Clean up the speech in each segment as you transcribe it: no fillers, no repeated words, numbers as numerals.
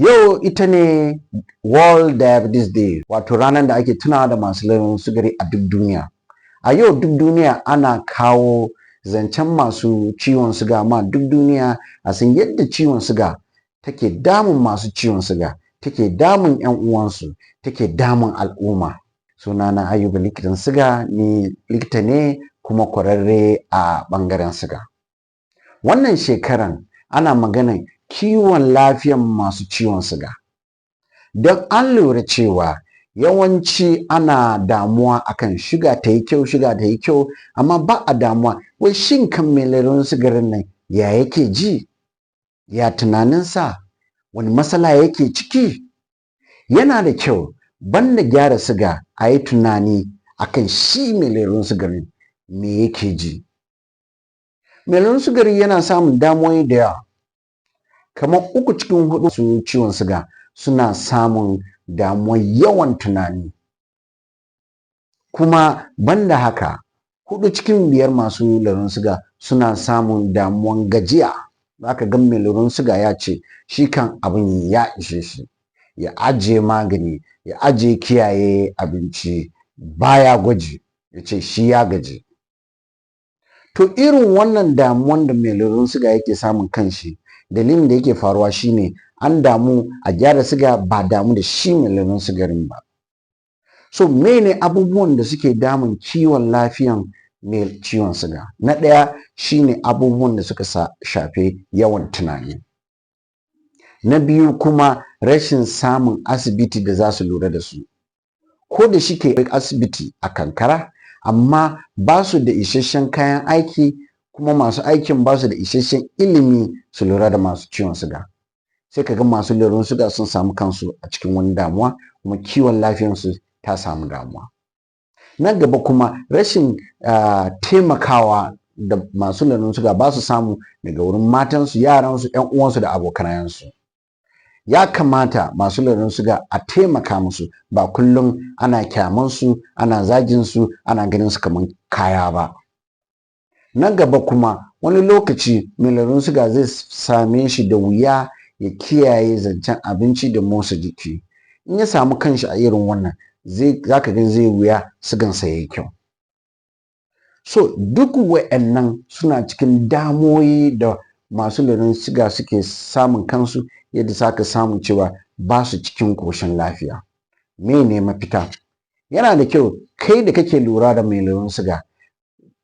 Yau ita ne World Diabetes Day, wato ranar da ake tunawa da masu lalurar sukari a duk duniya. A yau duk duniya ana kawo zancen masu ciwon suga ma duk duniya a san yadda ciwon suga take damun masu ciwon suga, take damun 'yan uwansu, take damun al'umma. Sunana Ayuba Likitan Siga, ni likita ne kuma kwararre a ɓangaren siga. Wannan shekaran ana maganan kiwon lafiyan masu ciwon siga. Don an lura cewa yawanci ana damuwa akan suga ta yi kyau, suga ta yi kyau, amma ba a damuwa wai shin kan mai lalurar sugarin nan ya yake ji, ya tunaninsa, wani matsala yake ciki? Yana da kyau banda gyara siga a yi tunani akan shi mai lalurar sugarin me yake ji. Mai lalurar sugari yana samun damuwoyi da yawa, kamar uku cikin huɗu masu ciwon suga suna samun damuwar yawan tunani. Kuma banda haka, huɗu cikin biyar masu lalurar suga suna samun damuwan gajiya. Za ka ga mai lalurar suga ya ce shi kan abin ya ishe shi, ya ajiye magani, ya ajiye kiyaye abinci, baya gwaji, ya ce shi ya gaji. To, irin wannan damuwan da mai lalurar suga yake samun kanshi, dalilin da yake faruwa shine an damu a gyara siga, ba damu da shi mai lalurar sugarin ba. So mene abubuwan da suke damun kiwon lafiyan mai ciwon suga? Na ɗaya shine abubuwan da suka shafi yawan tunani. Na biyu kuma, rashin samun asibiti da za su lura da su. Ko da shike asibiti a karkara, amma ba su da isasshen kayan aiki, kuma masu aikin ba su da isasshen ilimi su lura da masu ciwon suga. Sai ka ga masu lalurar suga sun samu kansu a cikin wani damuwa, kuma kiwon lafiyarsu ta samu damuwa. Na gaba kuma, rashin taimakawa da masu lalurar suga ba su samu daga wurin matansu, yaransu, 'yan uwansu da abokanayensu. Ya kamata masu lalurar suga a taimaka musu, ba kullum ana kyamansu, ana zagin su, ana ganin su kaman kaya ba. Na gaba kuma, wani lokaci mai lalurar suga zai same shi da wuya ya kiyaye zancen abinci da motsa jiki. In ya samu kanshi a irin wannan, zai zaka ga zai wuya sugansa yayi kyau. So duk wa'annan suna cikin damuwoyi da masu lalurar suga suke samun kansu, yadda zaka samu cewa ba su cikin ƙoshin lafiya. Mene mafita? Yana da kyau kai da kake lura da mai lalurar suga,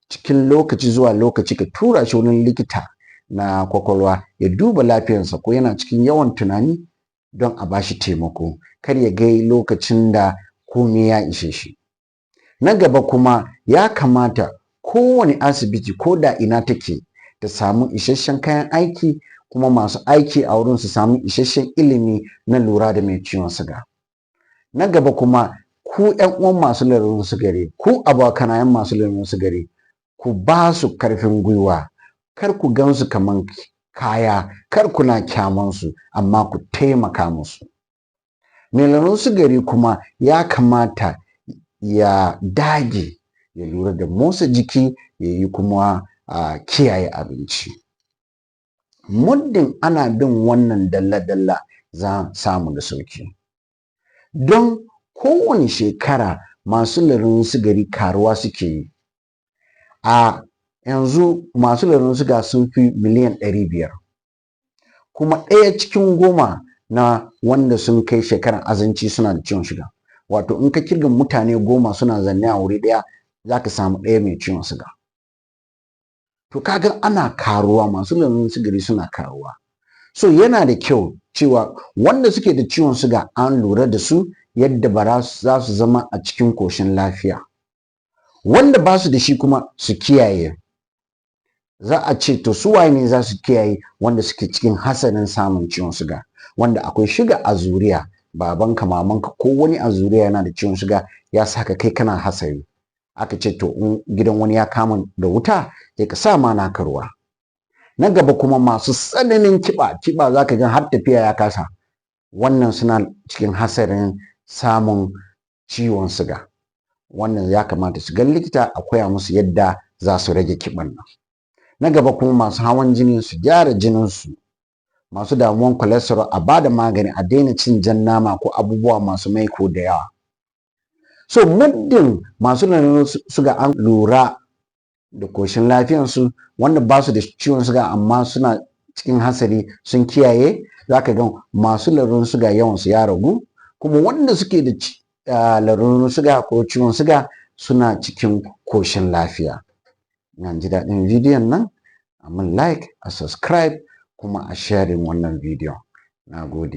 cikin lokaci zuwa lokaci ka tura shi wurin likita na kwakwalwa ya duba lafiyarsa, ko yana cikin yawan tunani, don a bashi taimako, kar ya kai lokacin da komai ya ishe shi. Na gaba kuma, ya kamata kowane asibiti, ko da ina take, ta samu isasshen kayan aiki, kuma masu aiki a wurin su samu isasshen ilimi na lura da mai ciwon suga. Na gaba kuma, ku 'yan uwan masu lalurar sugari, ku abokanayen masu lalurar sugari, ku ba su karfin gwiwa. Kar ku gansu kaman kaya, kar kuna kyamansu, amma ku taimaka musu. Mai lalurar sugari kuma ya kamata ya dage ya lura da motsa jiki, ya yi kuma kiyaye abinci. Muddin ana bin wannan dalla-dalla, za a samu da sauki. Don kowane shekara masu lalurar sugari karuwa suke yi. A yanzu masu lalurar suga sun fi miliyan 500, kuma ɗaya cikin goma na wanda sun kai shekaran azanci suna da ciwon suga. Wato in ka kirga mutane 10 suna zanne a wuri ɗaya, za ka samu ɗaya mai ciwon suga. To, kaga ana karuwa, masu lalurar sugari suna karuwa. So yana da kyau cewa wanda suke da ciwon suga an lura da su yadda ba za su zama a cikin koshin lafiya. Wanda ba su da shi kuma su kiyaye. Za a ce, to, su waye ne za su kiyaye? Wanda suke cikin hatsarin samun ciwon suga, wanda akwai suga a zuriya, babanka, mamanka ko wani a zuriya yana da ciwon suga, ya saka kai kana hatsari. Aka ce, to, in gidan wani ya kama da wuta, sai ka sa ma naka ruwa. Na gaba kuma, masu tsananin kiba, kiba zaka ga har tafiya ya kasa, wannan suna cikin hatsarin samun ciwon suga. Wannan ya kamata su ga likita a koya musu yadda za su rage kiban nan. Na gaba kuma, masu hawan jini su gyara jininsu. Masu damuwan cholesterol, a bada magani a daina cin jan nama ko abubuwa masu maiko da yawa. So muddin masu lalurar suga an lura da koshin lafiyansu, wanda ba su da ciwon suga amma suna cikin hatsari sun kiyaye, za ka ga masu lalurar suga yawansu ya ragu, kuma wanda suke da lalurar suga ko ciwon suga suna cikin koshin lafiya. Na ji daɗin bidiyon nan, a min like, a subscribe, kuma a sharing wannan bidiyon. Na gode.